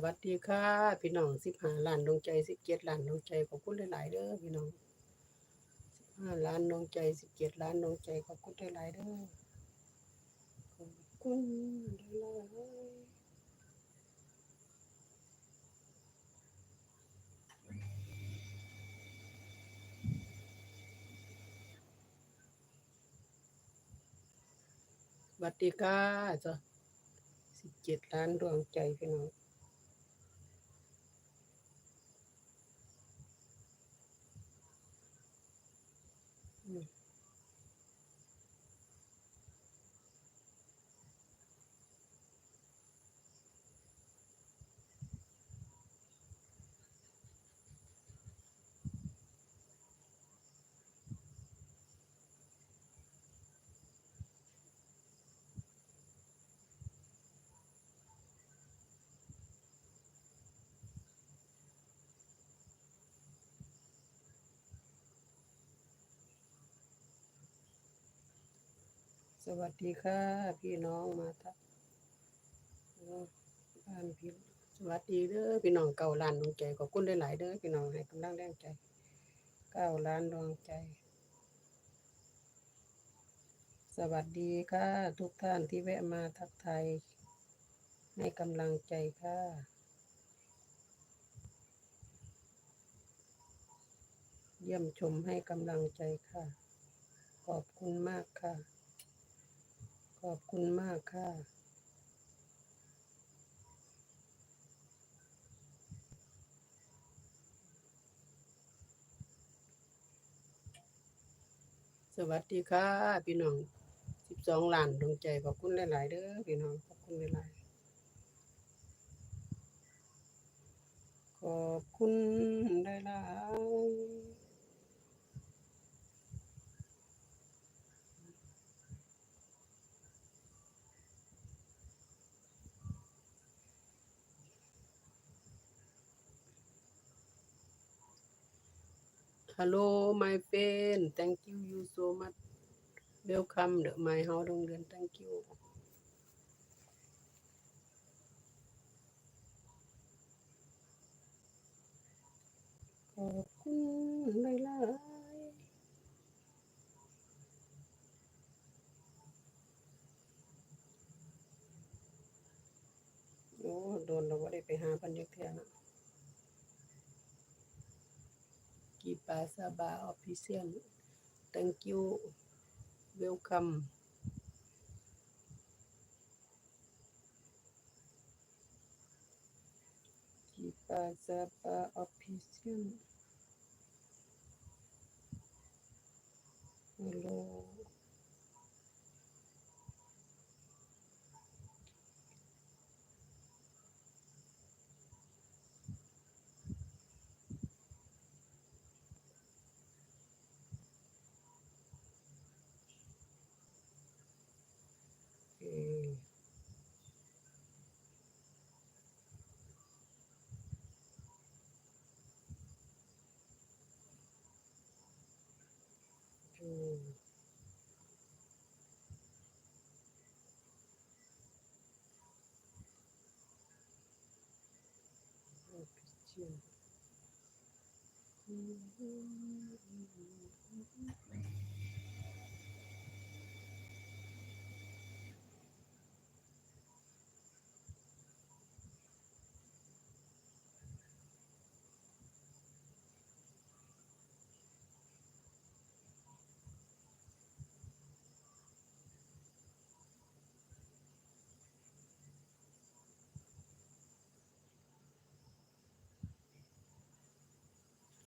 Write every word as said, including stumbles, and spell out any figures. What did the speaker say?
วัสดีค่ะ พี่น้อง สิบห้าล้านดวงใจ สิบเจ็ดล้านดวงใจ ขอบคุณหลายๆเด้อพี่น้อง สิบห้าล้านดวงใจ สิบเจ็ดล้านดวงใจ ขอบคุณหลายๆเด้อ ขอบคุณหลายๆ สวัสดีค่ะ เจ้า สิบเจ็ดล้านดวงใจพี่น้อง อืม สวัสดีค่ะ พี่น้องมาทัก บ้านพี่ สวัสดีเด้อพี่น้อง เก้าล้านดวงใจ ขอบคุณหลายๆเด้อพี่น้อง ให้กำลังแรงใจ เก้าล้านดวงใจ สวัสดีค่ะ ทุกท่านที่แวะมาทักทาย ให้กำลังใจค่ะ เยี่ยมชมให้กำลังใจค่ะ ขอบคุณมากค่ะ ขอบคุณมากค่ะ สวัสดีค่ะ พี่น้อง สิบสองล้านดวงใจ ขอบคุณหลายๆเด้อพี่น้อง ขอบคุณหลายๆ ขอบคุณหลายๆ Hello my friend, thank you, you so much, welcome the my house ดวงเดือน thank you ขอบคุณหลายๆ โอ้ โดนแล้วบ่ได้ไปหาเพิ่นจักเทื่อเนาะ กีปาซาบา Official, thank you, welcome. Kipa Zapa Official. Hello.